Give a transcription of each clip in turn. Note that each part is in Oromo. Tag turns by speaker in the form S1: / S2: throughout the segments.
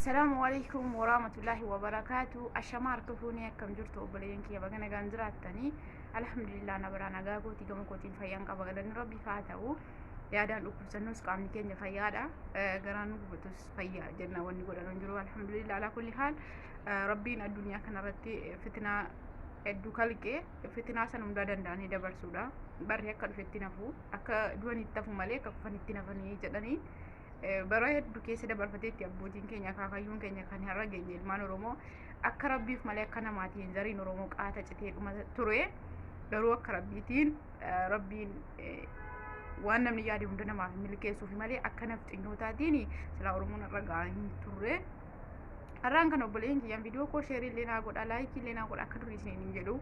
S1: Assalaamu alaikum warahmatullahi wabarakaatu. Ashamaa harka fuunee, akkam jirtu obboleeyyan kiyya? Baga nagaan jiraattanii. Alhamdulillah, na biraa nagaa gootii, gama kootiin fayyaan qaba, galanni Rabbiif haa ta'u. Yaadaan dhukkubsannus qaamni keenya fayyaadha. Garaan nu gubatus fayyaa jenna, wanni godhan hin jiru. Alhamdulillah alaa kulli haal. Rabbiin addunyaa kanarratti fitinaa hedduu kalqee, fitinaa san hundaa danda'anii dabarsuudha. Barri akka dhufetti nafu, akka du'anitti hafu malee akka kufanitti nafanii jedhanii, bara hedduu keessa dabarfateetti abbootiin keenya, akaakayyuun keenya kan har'a geenye ilmaan Oromoo. Akka Rabbiif malee akka namaatiin zariin Oromoo qaata citee dhuma ture. Garuu akka Rabbiitiin, Rabbiin waan namni yaade hunda namaaf milkeessuuf malee akka nafxinyootaatiin silaa Oromoon har'a gahaa hin turre. Har'aan kan obboleeyyan kiyyaan viidiyoo koo share illee naa godha, like illee naa godha. Akka durii isiniin hin jedhu.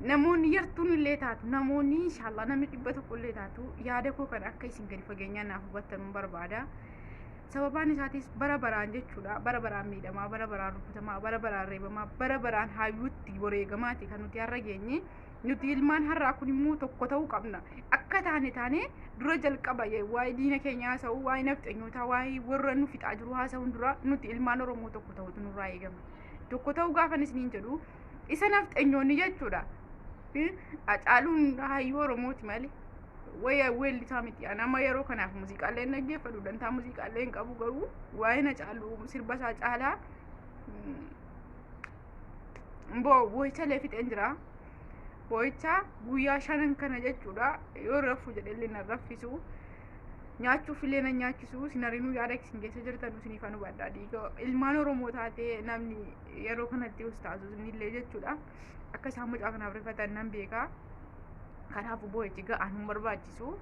S1: Namoonni yartuun illee taatu, namoonni inshaallah namni 100 illee taatu, yaada koo kan akka isin gadi fageenyaan naaf hubattanuu barbaada. Sababaan isaatis bara baraan jechuudha. Bara baraan miidhamaa, bara baraan rukutamaa, bara baraan reebamaa, bara baraan hayyuutti wareegamaati kan nuti har'a geenye. Nuti ilmaan har'aa kun immoo tokko ta'uu qabna. Akka taane taane dura jalqaba waa'ee diina keenya haasa'uu, waa'ee nafxanyootaa, waa'ee warra nu fixaa jiru haasa'uun dura nuti ilmaan Oromoo tokko ta'utu nurraa eegama. Tokko ta'uu gaafan isiniin jedhu, isa nafxanyoonni jechuudha. Hacaaluun hayyuu Oromooti malee. Wayyaa weellisaa miti. Nama yeroo kanaaf muuziqaallee hin dhaggeeffatu, dantaa muuziqaallee hin qabu, garuu waa'ee Hacaaluu sirba isaa caalaa boo'icha illee fixeen jira. Boo'icha guyyaa shanan kana jechuudha. Yoo raffu jedhellee na raffisu. Nyaachuuf illee na nyaachisu. Sinarinuu yaada isin keessa jirtan isiniif anu badhaa dhiiga. Ilmaan Oromoo taatee namni yeroo kanatti ustaazu illee jechuudha. Akka isaan mucaa kanaaf rifatan nan beeka. Kanaafuu boo'ichi ga'aa nun barbaachisu.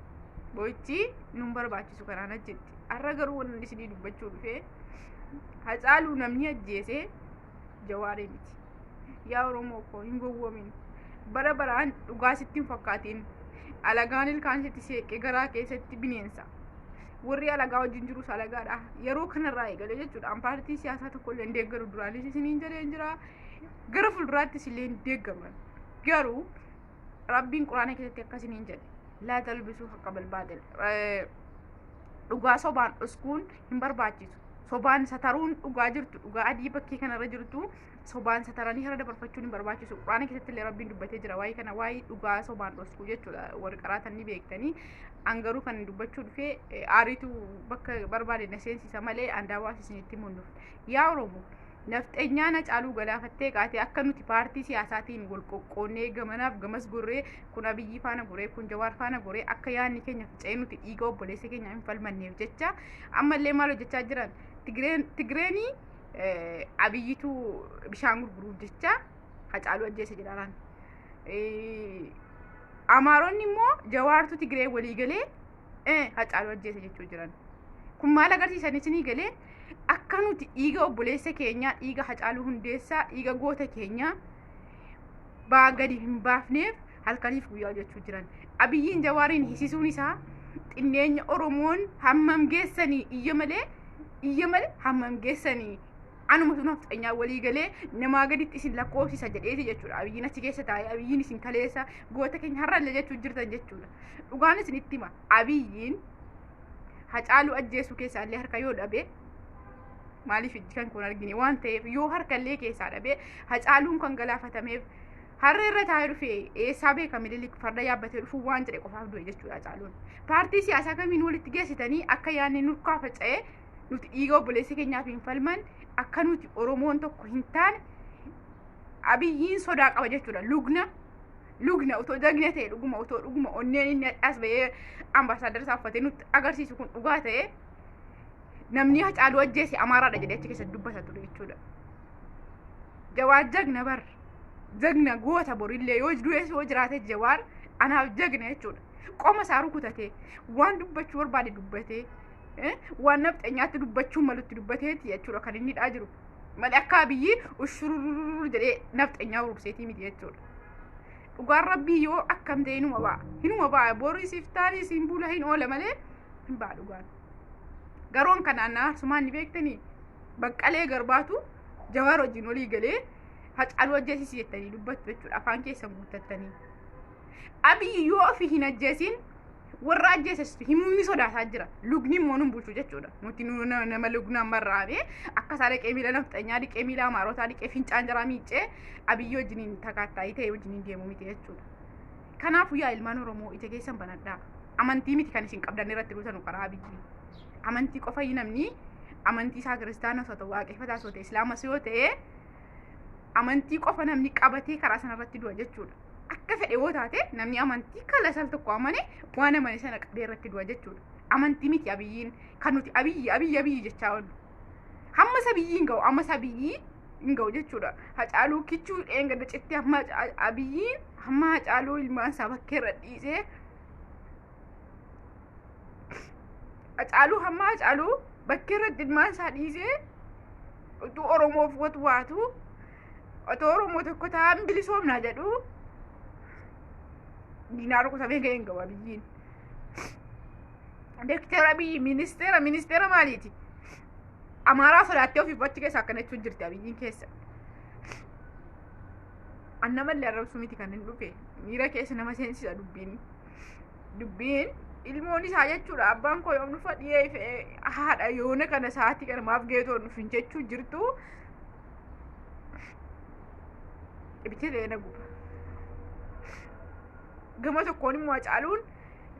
S1: Boo'ichi nun barbaachisu kanaan achitti. Har'a garuu wanni isinii dubbachuu dhufee, Hacaaluu namni ajjeese Jawaarii miti. Yaa Oromoo koo, hin gowwoomin. Bara baraan dhugaa sitti hin fakkaatiin. Alagaan ilkaan sitti seeqee garaa keessatti bineensa. Warri alagaa wajjin jirus alagaadha. Yeroo kanarraa eegalee jechuudha. An paartii siyaasaa tokko illee hin deeggaru, duraanis isiniin jedheen jira. Gara fuulduraattis illee hin deeggaman. Garuu Rabbiin Quraana keessatti akkasiniin jedhe. Laa talbisuu haqqa bilbaaxil. Dhugaa sobaan dhoskuun hin barbaachisu. Sobaan sataruun, dhugaa jirtu, dhugaa adii bakkee kanarra jirtu sobaan sataranii hara dabarfachuun hin barbaachisu. Quraana keessatti illee Rabbiin dubbatee jira waa'ee kana, waa'ee dhugaa sobaan dhoskuu jechuudha. Warri qaraatan ni beektanii. An garuu kan dubbachuu dhufee aariitu bakka barbaade na seensisa malee andaawwaas isinitti himuun. Yaa Oromoo, nafxenyaan Hacaaluu galaafattee qaatee akka nuti paartii siyaasaatiin wal qoqqoonnee gamanaaf gamas gorree, kun Abiyyi faana goree, kun Jawaar faana goree, akka yaadni keenya faca'ee nuti dhiiga obboleessa keenya hin falmanneef jecha ammallee maal hojjechaa jiran? Tigreenii Abiyyitu bishaan gurguruuf jecha Hacaaluu ajjeese jedhaan. Amaaronni immoo Jawaartu Tigree walii galee Hacaaluu ajjeese jechuu jiran. Kun maal agarsiisan isinii galee? Akka nuti dhiiga obboleessa keenyaa, dhiiga Hacaaluu Hundeessaa, dhiiga goota keenyaa baa gadi hin baafneef halkaniif guyyaa hojjechuu jiran. Abiyyiin Jawaariin hisisuun isaa xinneenya Oromoon hammam geessanii, iyya malee, iyya malee hammam geessanii, anuma sun nafxanyaa walii galee namaa gaditti isin lakkoofsisa jedheeti jechuudha. Abiyyiin achi keessa taa'ee, Abiyyiin isin kaleessa goota keenya har'allee jechuu jirtan jechuudha. Dhugaan isinitti hima, Abiyyiin Hacaaluu ajjeesuu keessaa illee harka yoo dhabe, maaliif ijji kan kun argine waan ta'eef, yoo harka illee keessaa dhabe, Hacaaluun kan galaafatameef harree irra taa'ee dhufe, eessaa beeka Minilik farda yaabbatee dhufuu waan jedhe qofaaf du'e jechuudha Hacaaluun. Paartii siyaasaa kamiin walitti geessitanii akka yaadni nurkaa faca'ee nuti dhiiga obboleessa keenyaaf hin falman, akka nuti Oromoon tokko hin taane Abiyyiin sodaa qaba jechuudha. Lugna lugna otoo jagna ta'e, dhuguma otoo dhuguma onneen inni as ba'ee ambaasaadara isaa uffatee nutti agarsiisu kun dhugaa ta'e, namni Hacaaluu ajjeese Amaaraadha jedhee achi keessatti dubbata ture jechuudha. Jawaar jagna bar, jagna goota, borillee yoo du'es yoo jiraate Jawaar anaaf jagna jechuudha. Qoma isaa rukutatee waan dubbachuu barbaade dubbatee, waan nafxanyaatti dubbachuu malutti dubbateeti jechuudha kan inni dhaa jiru. Malee akka Abiyyi ushurururu jedhee nafxanyaa ururseetii miti jechuudha. Dhugaan Rabbii yoo akkam ta'e inuma ba'a. Inuma ba'a. Boru isiif taanii isiin bula hin oola malee hin ba'a dhugaan. Garoon kanaan na aarsumaan ni beektanii, Baqqalee Garbaatu Jawaar wajjin olii galee Hacaaluu ajjeesisi jettanii dubbattu jechuudha afaan keessan guuttattanii. Abiyyi yoo ofii hin ajjeesin Warra ajjeeses himni sodaataa jira. Lugni immoo nun bulchu jechuudha. Nuti nama lugnaan marraame akka isaa dhiqee miila nafxanyaa dhiqee miila amaarotaa dhiqee fincaan jaraa miiccee Abiyyi wajjiniin takaattaayii ta'e wajjiniin deemu miti jechuudha. Kanaafuu yaa ilmaan Oromoo, ija keessan banadhaa. Amantii miti kan isin qabdan irratti duutanu karaa Abiyyi. Amantii qofa namni amantii isaa kiristaana osoo ta'u, waaqeffataa osoo ta'e, islaamas yoo ta'e, amantii qofa namni qabatee karaa sanarratti du'a jechuudha. Akka fedhe yoo taate, namni amantii kala sal tokko amane waan amane sana qabee irratti du'a jechuudha. Amantii miti Abiyyiin kan nuti Abiyyi, Abiyyi, Abiyyi jechaa oollu. Hamma Abiyyi hin ga'u, amma Abiyyi hin ga'u jechuudha. Hacaaluu kichuu dheengadda cittee hamma Abiyyiin hamma Hacaaluu ilmaan isaa bakkee irra dhiisee, Hacaaluu hamma Hacaaluu bakkee irratti ilmaan isaa dhiisee utuu Oromoof watwaatu, otoo Oromoo tokko ta'an bilisoomnaa jedhu, diinaa rukutamee ga'ee hin gahu Abiyyiin. Doktor Abiyyi ministeera maaliiti? Amaaraa sodaattee ofiif achi keessa akkana jechuun jirti Abiyyiin keessa. Annamallee arrabsuu miti kan hin dhufe, miira keessa nama seensisa dubbiin. Dubbiin ilmoon isaa jechuudha, abbaan koo yoom dhufa dhiyee, haadha yoona kana sa'aatii kana maaf geetoo dhufin jechuu jirtu ibitee na guba. Gama tokkoon immoo Hacaaluun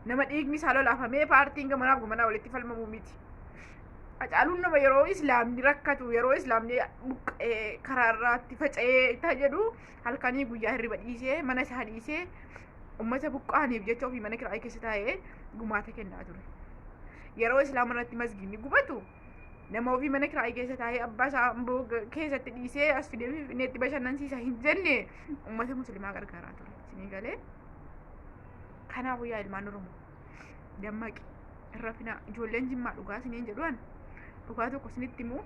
S1: nama dhiigni isaa lolaafamee paartiin gamanaaf gamanaa walitti falmamuu miti. Hacaaluun nama yeroo islaamni rakkatu, yeroo islaamni buqqa'ee karaarraatti faca'ee ta jedhu, halkanii guyyaa hirriba dhiisee, mana isaa dhiisee, ummata buqqa'aniif jecha ofii mana kiraayii keessa taa'ee gumaata kennaa ture. Yeroo islaama irratti masgiidni gubatu, nama ofii mana kiraayii keessa taa'ee abbaa isaa Amboo keessatti dhiisee as fidee Finfinneetti bashannansiisa hin jenne ummata musliimaa gargaaraa ture. Isinii galee? Kanaafuu yaa ilmaan Oromoo, dammaqi, irra finaa. Ijoolleen Jimmaa, dhugaa isiniin jedhuan, dhugaa tokko isinitti himu.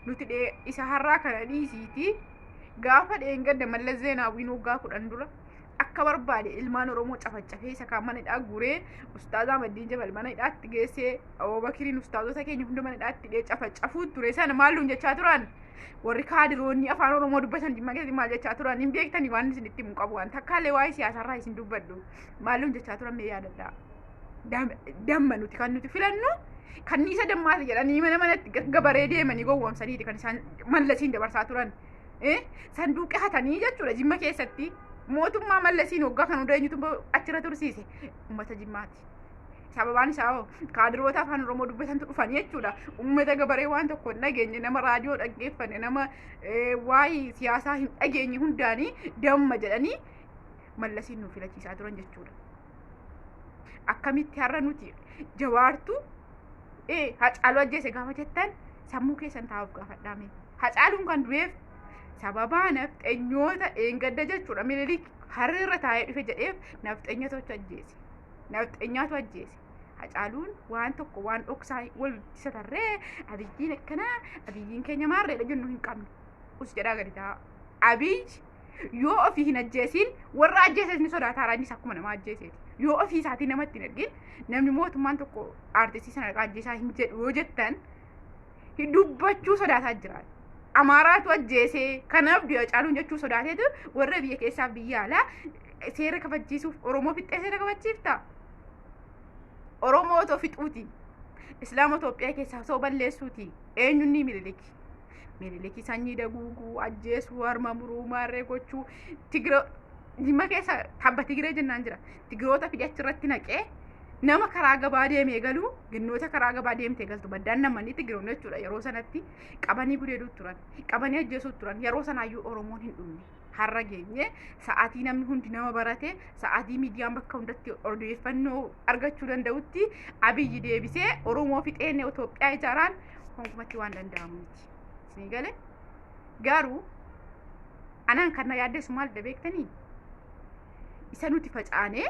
S1: Nuti isa har'aa kana dhiisiiti, gaafa dheengadda Mallas Zeenaawwiin waggaa 10 dura akka barbaade ilmaan Oromoo cafacafee, isa kaan mana hidhaa guuree, Ustaaza Ahmadiin Jabal mana hidhaatti geessee, Abubakiriin, ustaazota keenya hunda mana hidhaatti hidhee cafacafuu ture sana maal nuun jechaa turan? Warri kaadiroonni afaan Oromoo dubbatan Jimmaa keessatti maal jechaa turan? Hin beektanii, waan isinitti himu qabu, waan takkaalee waa'ee siyaasaarraa isin dubbadhu. Maal nuun jechaa turan mee yaadadhaa. Damma nuti kan nuti filannu kanniisa dammaati jedhanii mana manatti gabaree deemanii gowwoomsaniiti kan isaan Mallasiin dabarsaa turan. Sanduuqa hatanii jechuudha Jimma keessatti. Mootummaa Mallasiin waggaa kan hunda eenyutu achirra tursiise? Uummata Jimmaati. Sababaan isaa hoo kaadiroota afaan Oromoo dubbatantu dhufanii jechuudha. Uummata gabaree waan tokko hin dhageenye, nama raadiyoo dhaggeeffanne, nama waa'ee siyaasaa hin dhageenye hundaanii damma jedhanii Mallasiin nu filachiisaa turan jechuudha. Akkamitti har'a nuti Jawaartu Hacaaluu ajjeese gaafa jettan sammuu keessan taa'uuf gaafadhaame? Hacaaluun kan du'eef sababaa nafxenyoota dheengadda jechuudha Minilik harreerra taa'ee dhufe jedheef nafxenyatu ajjeese. Nafxenyaatu ajjeese. Hacaaluun waan tokko waan dhoksaa walitti satarree Abiyyiin akkanaa, Abiyyiin keenya maarreedha jennu hin qabnu. Us jedhaa gadi taa'a. Abiyyi yoo ofii hin ajjeesiin warra ajjeeses ni sodaata, innis akkuma nama ajjeeseeti. Yoo ofii isaatii namatti hin ergin, namni mootummaan tokko aartistii sana ajjeesaa hin jedhu yoo jettan dubbachuu sodaataa jira. Amaaraatu ajjeesee kanaaf du'a Caaluun jechuu sodaateetu warra biyya keessaa biyya alaa seera kabachiisuuf Oromoo fixxee seera kabachiifta. Oromoo otoo fixuuti. Islaama Itoophiyaa keessaa osoo balleessuuti. Eenyuun ni Miniliki? Miniliki sanyii daguuguu, ajjeesuu, harma muruu, maarree gochuu, Tigira Jimma keessa tabba Tigiree jennaan jira. Tigiroota fide achirratti naqee, nama karaa gabaa deemee galu, ginnoota karaa gabaa deemtee galtu baddaan namanii Tigiroonni jechuudha yeroo sanatti qabanii gudeeduu turan, qabanii ajjeesuu turan. Yeroo sanaayyuu Oromoon hin dhumne. Har'a geenye sa'aatii namni hundi nama barate, sa'aatii miidiyaan bakka hundatti odeeffannoo argachuu danda'utti, Abiyyi deebisee Oromoo fixeen Itoophiyaa ijaaraan gonkumatti waan danda'amu miti. Isinii galee? Garuu anaan kan na yaaddeessu maalidha beektanii? Isa nuti facaanee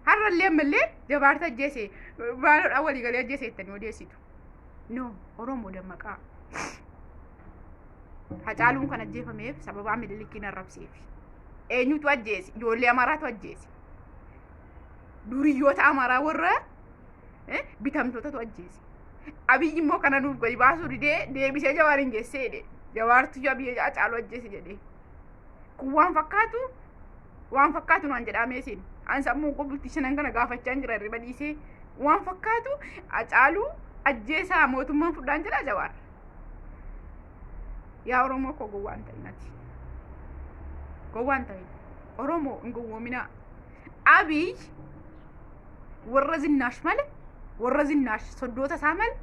S1: har'allee ammallee Jawaarta ajjeese, baaloodhaan walii galee ajjeese jettanii odeessitu. No, Oromoo dammaqaa. Hacaaluun kan ajjeefameef sababaa Minilikiin arrabseef. Eenyutu ajjeese? Ijoollee Amaaraatu ajjeese. Duriyyoota Amaaraa warra bitamtootatu ajjeese. Abiyyi immoo kana nuuf gadi baasuu didee deebisee Jawaariin geessee jedhe. Jawaartu Abiyyi Hacaaluu ajjeese jedhee. Kun waan fakkaatu naan jedhaa meesiin. An sammuu koo bultii shanan kana gaafachaa jira hirriba dhiisee. Waan fakkaatu Hacaaluu ajjeesaa mootummaan fudhaan jedha Jawaar. Yaa Oromoo koo, gowwaa hin ta'inati. Gowwaa hin ta'in. Oromoo hin gowwoominaa. Abiy warra Zinnaash malee, warra Zinnaash soddoota isaa malee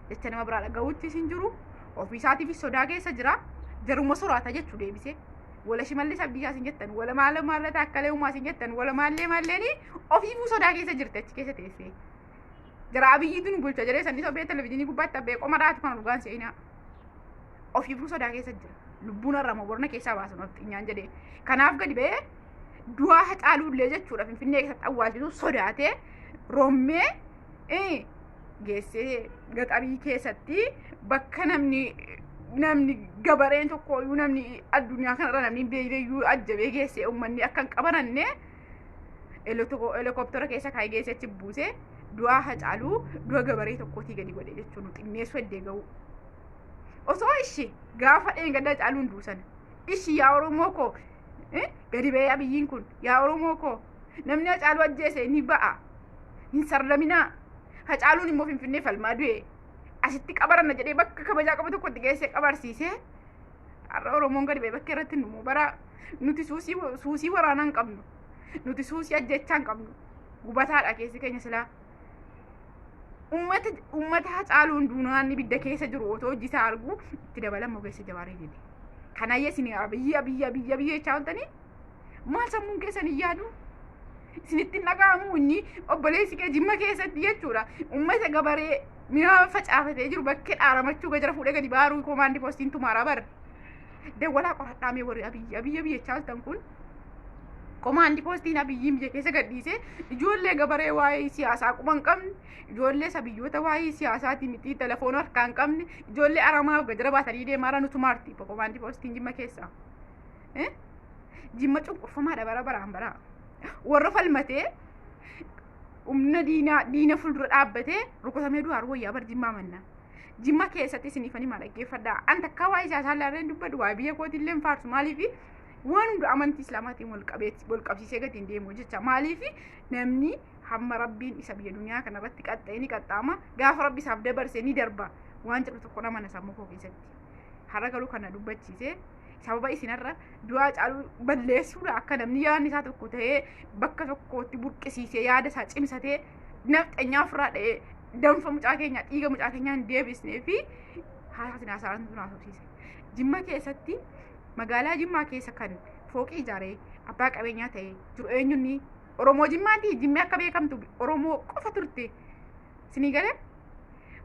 S1: jecha nama biraa dhaga'uutti hin jiru. Ofii isaatiifis sodaa keessa jira. Jaruma soraata jechuu deebisee. Wala Shimallis Abdiisaa isin jettan, wala maala maala Taakkalee Uumaa isin jettan, wala maallee maalleeni ofiifuu sodaa keessa jirti achi keessa teessee. Jara Abiyyiitu nu bulcha jedhee sanni sobee televizyiinii gubbaatti abbee qoma dhaatu kana dhugaan seenaa. Ofiifuu sodaa keessa jira. Lubbuun har'ama borna keessaa baasu nafxinyaan jedhee. Kanaaf gadi ba'ee du'aa Hacaaluullee jechuudha Finfinnee keessatti awwaalchisu sodaatee rommee geessee gaxarii keessatti bakka namni gabareen tokko iyyuu, namni addunyaa kanarra namni hin beekne iyyuu ajjabee geessee, uummanni akka hin qabananne helikooптera keessa kaa'ee geessee achi buusee du'aa Hacaaluu du'a gabaree tokkootii gadi godhe jechuun nu xinneessuu eddee ga'u. Osoo ishi gaafa dheengadda Hacaaluun duusan ishi, yaa Oromoo koo, gadi ba'ee Abiyyiin kun, yaa Oromoo koo, namni Hacaaluu ajjeese ni ba'a, hin sardaminaa, Hacaaluun immoo Finfinnee falmaa du'e, asitti qabaranna jedhee bakka kabajaa qabu tokkotti geessee qabarsiisee, har'a Oromoon gadi ba'ee bakka irratti nu bara. Nuti suusii waraanaa hin qabnu, nuti suusii ajjechaa hin qabnu, gubataadha keessi keenya. Silaa ummata Hacaaluun duunaan ibidda keessa jiru otoo hojii isaa argu itti dabalamu keessa Jawaarii dide. Kanayyee isin Abiyyi Abiyyi Abiyyi Abiyyi jechaa ooltanii maal sammuun keessan hin yaadu? Isinitti hin dhaga'amu inni obboleessi kee Jimma keessatti jechuudha. Ummata gabaree mi'a facaafatee jiru bakkee dhaaramachuu gajara fuudhee gadi baaruu koomaandii poostiin tumaaraa bara. Dawwalaa qoradhaa mee, warri Abiyyi Abiyyi Abiyyi jechaa ooltan kun, komaandi poostiin Abiyyiin biyya keessa gadhiisee ijoollee gabaree waa'ee siyaasaa quba hin qabne, ijoollee sabiyyoota waa'ee siyaasaatii miti telefoona harkaa hin qabne, ijoollee aramaaf gajara baatanii deemaa jiran tumaarti komaandi poostiin Jimma keessaa. Jimma cunqurfamaadha bara baraan bara. Warra falmatee humna diinaa diina fuuldura dhaabbatee rukutamee du'aa wayyaa bar Jimmaa manna. Jimma keessatti isiniifanii maal dhaggeeffadhaa. An takkaa waa'ee siyaasaa illee dubbadhu, waa'ee biyya kootii illee hin faarsu. Maaliif? Waan hunda amantii Islaamaatiin wal qabsiisee gadi hin deemu jecha. Maaliif? Namni hamma Rabbiin isa biyya duniyaa kanarratti qaxxa'ee ni qaxxaama, gaafa Rabbi isaaf dabarse ni darba waan jedhu tokko amana sammuu koo keessatti. Har'a garuu kana dubbachiisee sababa isinarra du'aa Caaluu balleessuudha, akka namni yaadni isaa tokko ta'ee bakka tokkotti burqisiisee yaada isaa cimsatee nafxanyaa ofirraa dha'ee danfa mucaa keenyaa, dhiiga mucaa keenyaa hin deebisnee fi haasaa isin haasa'an tun haasofsiise. Jimma keessatti, magaalaa Jimmaa keessa kan fooqii ijaaree abbaa qabeenyaa ta'e jiru eenyunni? Oromoo Jimmaati. Jimmi akka beekamtu Oromoo qofa turte. Isinii galee?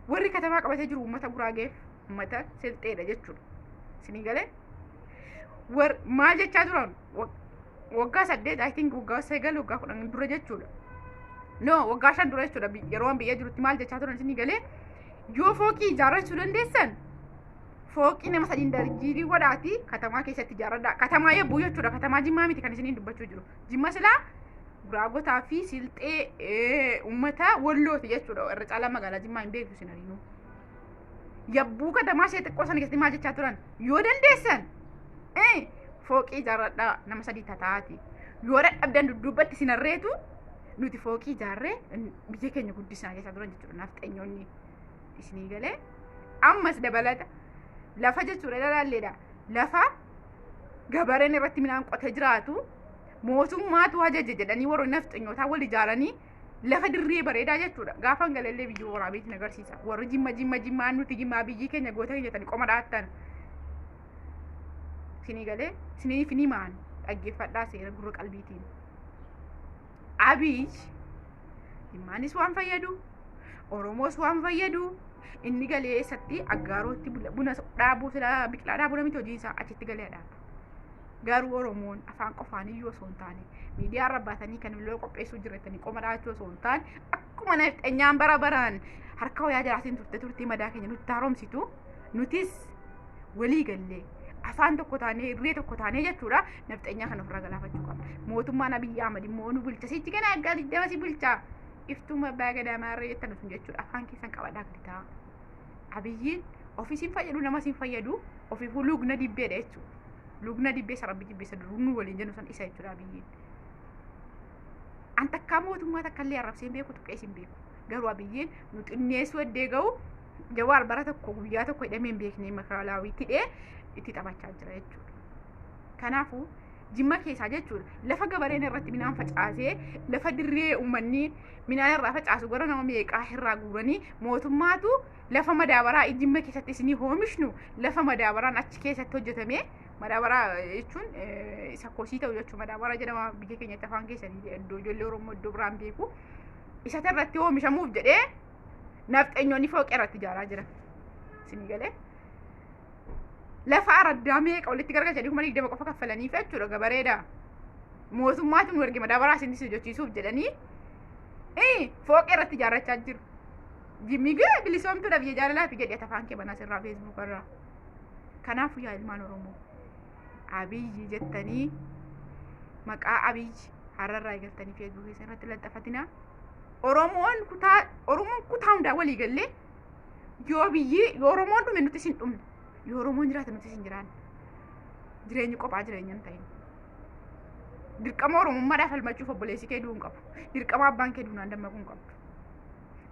S1: Warri katamaa qabatee jiru uummata Guraageef uummata Silxeedha jechuudha. Isinii galee? Maal jechaa turan waggaa 8, I think waggaa 9, waggaa 10 dura jechuudha. No, waggaa 5 dura jechuudha, yeroo an biyya jirutti maal jechaa turan isinii galee? Yoo fooqii ijaarrachuu dandeessan fooqii nama sadiin darjiirii godhaati katamaa keessatti ijaarradhaa. Katamaa Yabbuu jechuudha. Katamaa Jimmaa miti kan isiniin dubbachuu jiru. Jimma silaa Guraagotaa fi Silxee, uummata Wallooti jechuudha. Irra caalaa magaalaa Jimmaa hin beektu isin hariinuu. Yabbuu katamaa ishee xiqqoo sana keessatti maal jechaa turan? Yoo dandeessan fooqii ijaarradhaa nama sadii tataati. Yoo dadhabdan dudduubatti isin harreetu nuti fooqii ijaarree biyya keenya guddisnaa jechaa turan jechuudha nafxanyoonni. Isinii galee? Ammas dabalata lafa jechuudha ilaalleedha. Lafa gabareen irratti midhaan qotee jiraatu mootummaatu ajaje jedhanii warri nafxanyootaa wal ijaaranii lafa dirree bareedaa jechuudha. Gaafa galallee biyyoo waraabeetiin agarsiisa. Warri Jimma Jimma Jimmaa nuti Jimmaa biyyi keenya goota keenya jettanii qoma dhaattan. Isinii galee? Isiniif ni maan dhaggeeffadhaa seera gurra qalbiitiin. Abiy Jimmaanis waan fayyadu, Oromoos waan fayyadu, inni galee eessatti Aggaarootti buna dhaabuu, silaa biqilaa dhaabuu namni hojiin isaa achitti galee dhaabu. Garuu Oromoon afaan qofaan iyyuu osoo hin taane, miidiyaa irra baatanii kan lola qopheessuu jirratanii qoma dhaachuu osoo hin taane, akkuma nafxanyaan bara baraan harka wayaa jalaatiin turte turtii madaa keenya nutti haaromsitu, nutis walii gallee afaan tokko taanee irree tokko taanee jechuudha nafxanyaa kana ofirraa galaafachuu qabna. Mootummaan Abiyyi Ahmad immoo nu bulcha sichi kana aggaa 20 si bulcha. Iftuma abbaa gadaa maarree jettan sun jechuudha, afaan keessan qabadhaa gadi ta'a. Abiyyiin ofii siin fayyadu, nama siin fayyadu, ofiifuu lugna dibbeedha jechuudha. Lugna dibbee isa Rabbi jibbee isa duruu nu waliin jennu san isa jechuudha Abiyyiin. An takkaa mootummaa takka illee arrabsee hin beeku, tuqees hin beeku. Garuu Abiyyiin nu xinneessuu eddee ga'u, Jawaar bara tokko guyyaa tokko hidhamee hin beekne makaalaawiitti hidhee itti taphachaa jira jechuudha. Kanaafuu Jimma keessaa jechuudha, lafa gabareen irratti midhaan facaasee, lafa dirree uummanni midhaan irraa facaasu gara nama meeqaa irraa guuranii, mootummaatu lafa madaabaraa Jimma keessatti isinii oomishnu, lafa madaabaraan achi keessatti hojjetame. Madaabaraa jechuun isa kosii ta'u jechuudha. Madaabaraa jedhama biyya keenyatti, afaan keessanii iddoo ijoollee Oromoo iddoo biraan beeku. Isa irratti oomishamuuf jedhee nafxeenyoonni fooqee irratti ijaaraa jiran. Isinii galee? Lafa araddaa meeqa walitti garagalchanii 20,000 qofa kaffalaniif jechuudha gabareedha. Mootummaatu nu erge madaabaraa isinis hojjechiisuuf jedhanii fooqee irratti ijaarrachaa jiru. Jimmi gee bilisoomtuudha, biyya jaalalaati jedhi afaan kee banaa sirraa Feesbuuk irraa. Kanaafuu yaa ilmaan Oromoo, Abiyyi jettanii maqaa Abiyyi har'arraa eegaltanii Feesbuukii irratti laxxafatinaa. Oromoon kutaa hundaa walii gallee, yoo biyyi, yoo Oromoon dhume nuti isin dhumne, yoo Oromoon jiraate nuti isin jiraanne. Jireenyi kophaa jireenya hin ta'in. Dirqama Oromummaadhaaf falmachuuf obboleessi kee du'uu hin qabu. Dirqama abbaan kee duunaan dammaquu hin qabdu.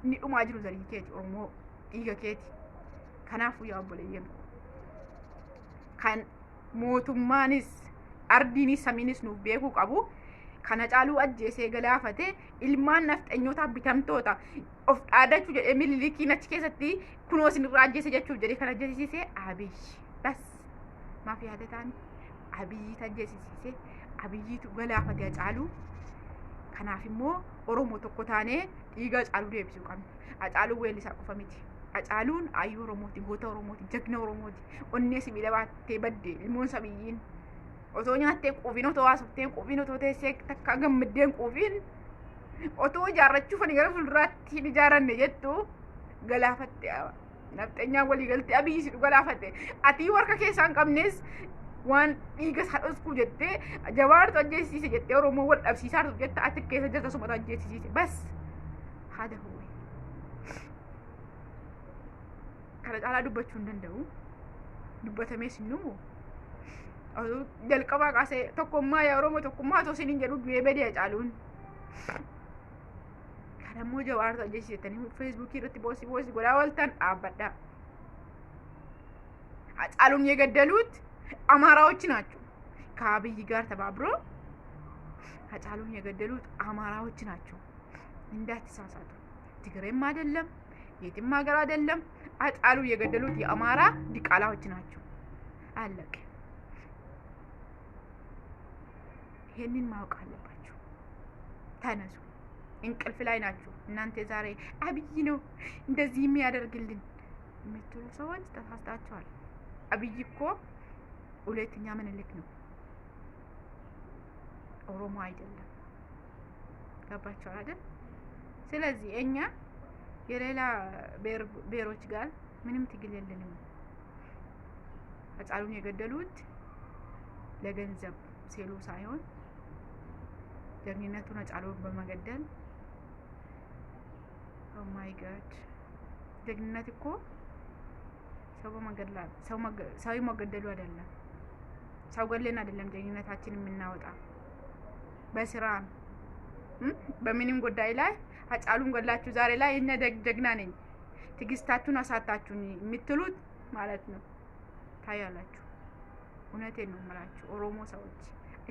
S1: Inni dhumaa jiru zarii keeti, Oromoo dhiiga keeti. Kanaafuu yaa obboleeyyan koo, kan mootummaanis ardiinis samiinis nuuf beekuu qabu, kana caaluu ajjeesee galaafate ilmaan nafxanyootaa bitamtoota of dhaadachuu jedhee Minilikiin achi keessatti kunoo isinirraa ajjeese jechuuf jedhee kan ajjeesise Abiyyi. Bas, maaf yaada ta'an Abiyyiitu ajjeesisiise, Abiyyiitu galaafate Hacaaluu. Kanaaf immoo Oromoo tokko taanee dhiiga Hacaaluu deebisuu qabna. Hacaaluun weellisaa qofa miti. Hacaaluun hayyuu Oromooti, goota Oromooti, jagna Oromooti. Onnee sibiila baattee badde ilmoon sabiyyiin. Otoo nyaattee quufiin, otoo haasofteen quufiin, otoo teessee takka gammaddeen quufiin, otoo ijaarrachuuf ani gara fuulduraatti hin ijaaranne jettu galaafatte. Nafxanyaan walii galtee Abiyyi si galaafate. Ati warka keessaa hin qabnes waan dhiiga isaa dhoskuu jettee Jawaartu ajjeesisiise jettee Oromoo wal dhabsiisaa jirtu jetta, ati keessa jirta, sumatu ajjeesisiise. Bas, haada huwwe. Kana caalaa dubbachuu hin danda'u. Dubbatamees hin dhumu. Jalqabaa kaasee tokkummaa yaa Oromoo, tokkummaa otoo isiniin jedhu du'ee badee Hacaaluun. Kana immoo Jawaartu ajjeesise jettanii Feesbuukii irratti boosii boosii godhaa ooltan dhaabbadhaa. Hacaaluun የገደሉት አማራዎች ናቸው። ከአብይ ጋር ተባብሮ ሀጫሉን የገደሉት አማራዎች ናቸው። እንዳትሳሳቱ። ትግሬም አይደለም፣ የትም ሀገር አይደለም። ሀጫሉ የገደሉት የአማራ ዲቃላዎች ናቸው። አለቀ። ይሄንን ማወቅ አለባችሁ። ተነሱ። እንቅልፍ ላይ ናችሁ እናንተ። ዛሬ አብይ ነው እንደዚህ የሚያደርግልን የምትሉ ሰዎች ተሳስታችኋል። አብይ እኮ ሁለተኛ ምኒልክ ነው፣ ኦሮሞ አይደለም። ገባችኋል አይደል? ስለዚህ እኛ የሌላ ብሔሮች ጋር ምንም ትግል የለንም። ሀጫሉን የገደሉት ለገንዘብ ሲሉ ሳይሆን ጀግንነቱን ሃጫሉን በመገደል፣ oh my God፣ ጀግንነት እኮ ሰው በመገደል፣ ሰው መገደሉ አይደለም። ሰው ገለን አይደለም ጀግንነታችን የምናወጣ፣ በስራ በምንም ጉዳይ ላይ ሀጫሉን ገላችሁ ዛሬ ላይ እኛ ጀግና ነኝ ትዕግስታችሁን አሳጣችሁን የምትሉት ማለት ነው። ታያላችሁ። እውነቴን ነው የምላችሁ፣ ኦሮሞ ሰዎች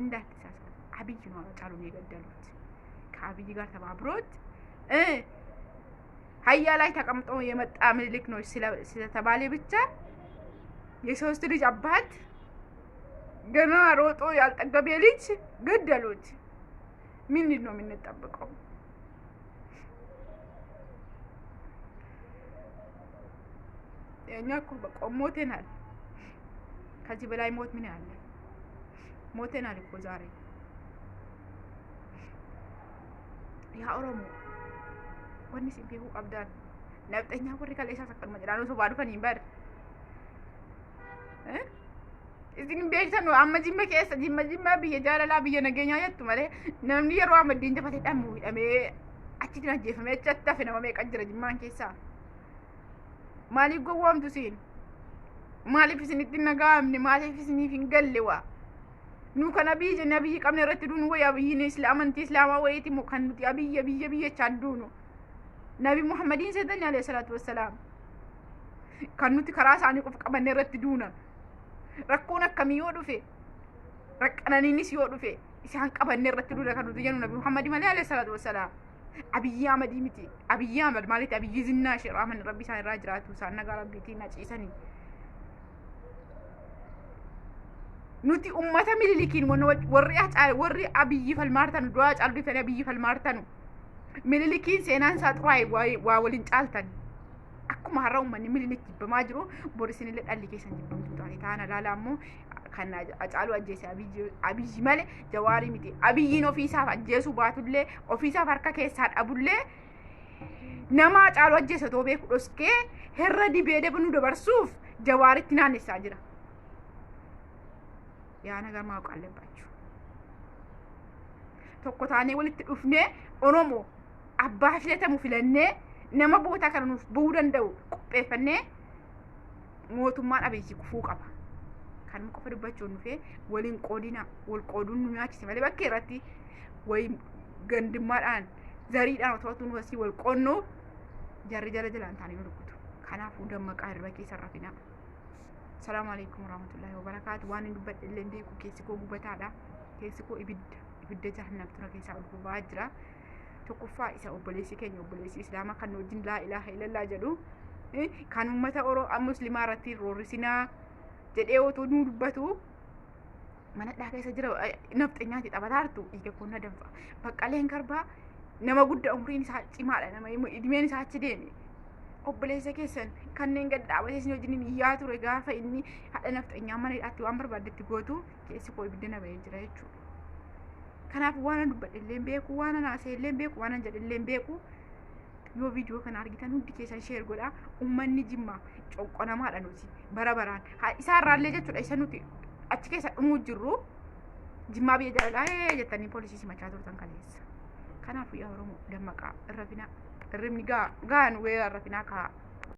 S1: እንዳትሳሳቱ። አብይ ነው ሀጫሉን የገደሉት። ከአብይ ጋር ተባብሮት አህያ ላይ ተቀምጦ የመጣ ምኒልክ ነው ስለተባለ ብቻ የሶስት ልጅ አባት፣ ገና ሮጦ ያልጠገበ ልጅ ገደሉት። ምንድን ነው የምንጠብቀው? እኛ እኮ በቃ ሞተናል። ከዚህ በላይ ሞት ምን አለ? ሞተናል እኮ ዛሬ። Yaa Oromoo, wanni isin beekuu qabdan, nafxanyaa warri kaleessaas akkanuma jedhaan osoo baa dhufanii bar. Isin beektan, amma Jimma keessa, Jimma, Jimma biyya jaalalaa, biyya nageenyaa jettu malee, namni yeroo amaddiin jafatee dhamu hidhamee achitti ajjeefamee achitti hafe nama meeqa jira Jimmaan keessaa? Maaliif gowwoomtu siin? Maaliif isinitti hin dhaga'amne? Maaliif isiniif hin galle? Waa nu kan Abiyyi jenne Abiyyi qabne irratti duunu wayi, Abiyyiin amantii Islaamaa wayiiti moo kan nuti Abiyyi Abiyyi Abiyyi jechaa duunu? Nabi Muhammadiin seetanii alayhi salaatu wassalaam. Kan nuti karaa isaanii qofa qabannee irratti duuna. Rakkoon akkamii yoo dhufe, raqqananiinis yoo dhufe, isaan qabannee irratti duuna kan nuti jennu Nabi Muhammadi malee alayhi salaatu wassalaam. Abiyyi Ahmadii miti. Abiyyi Ahmad maalitti Abiyyi zinnaa ishee raaman rabbi isaan irraa jiraatu isaan nagaa rabbiitiin na ciisanii. Nuti ummata Minilikiin warri warri Abiyyi falmaartanu du'aa Hacaaluu dhiiftanii Abiyyi falmaartanu. Minilikiin seenaan isaa xuraa'e waa waliin caaltan. Akkuma har'a uummanni Minilik jibbamaa jiru bor isinillee dhalli keessan jibbamtuu taate taana laala ammoo kan Hacaaluu ajjeese Abiyyi malee Jawaarii miti. Abiyyiin ofiisaaf ajjeesuu baatullee ofiisaaf harka keessaa dhabullee nama Hacaaluu ajjeese otoo beeku dhoskee herra dibee nu dabarsuuf Jawaaritti naannessaa jira. Yaa nagar ማወቅ አለባችሁ። Tokko taanee walitti dhufnee Oromoo abbaa filatamu filannee nama bootaa kana nuuf bu'uu danda'u qopheeffannee mootummaan Abiyyi kufuu qaba. Kanuma qofa dubbachuun dhufee waliin qoodina wal qooduun nu nyaachise malee bakkee irratti wayi gandummaadhaan zariidhaan otoo nu asii wal qoonnu jarri jala jalaan taanii nu rukutu. Kanaafuu dammaqaa, hirriba keessa rafinaa. Salaamu alaikum warahmatullahi wabarakaatu. Waan hin dubbadhe illee beeku, keessi koo gubataadha. Keessi koo ibidda ibidda jahannam tura keessaa ol boba'aa jira. Tokkoffaa isa obboleessi keenya, obboleessi islaamaa kan wajjin laa ilaaha illallah jedhu, kan uummata Oromoo muslimaa irratti roorrisinaa jedhee otoo nu dubbatu mana dhaa keessa jira nafxanyaatti taphataartu dhiiga koo na danfa. Baqqaleen Garbaa nama guddaa umriin isaa cimaadha, nama idmeen isaa achi deeme. Obboleessa keessan kanneen gad dhaabatee isin wajjin iyyaa ture gaafa inni haadha nafxanyaa mana hidhaatti waan barbaaddetti gootu keessi koo ibidda na bahee jira jechuudha. Kanaaf waan an dubbadhe illee beeku, waan an haasa'e illee beeku, waan an jedhe illee beeku. Yoo viidiyoo kana argitan hundi keessan share godhaa. Uummanni Jimmaa coqqonamaadha nuti bara baraan. Isaarraallee jechuudha isa nuti achi keessa dhumuu jirru Jimmaa biyya jaalalaa jettanii poolisii simachaa turtan kaleessa. Kanaafuu yaa Oromoo dammaqaa, irra finaa. Hirribni gaa nu weerara finaa kaa.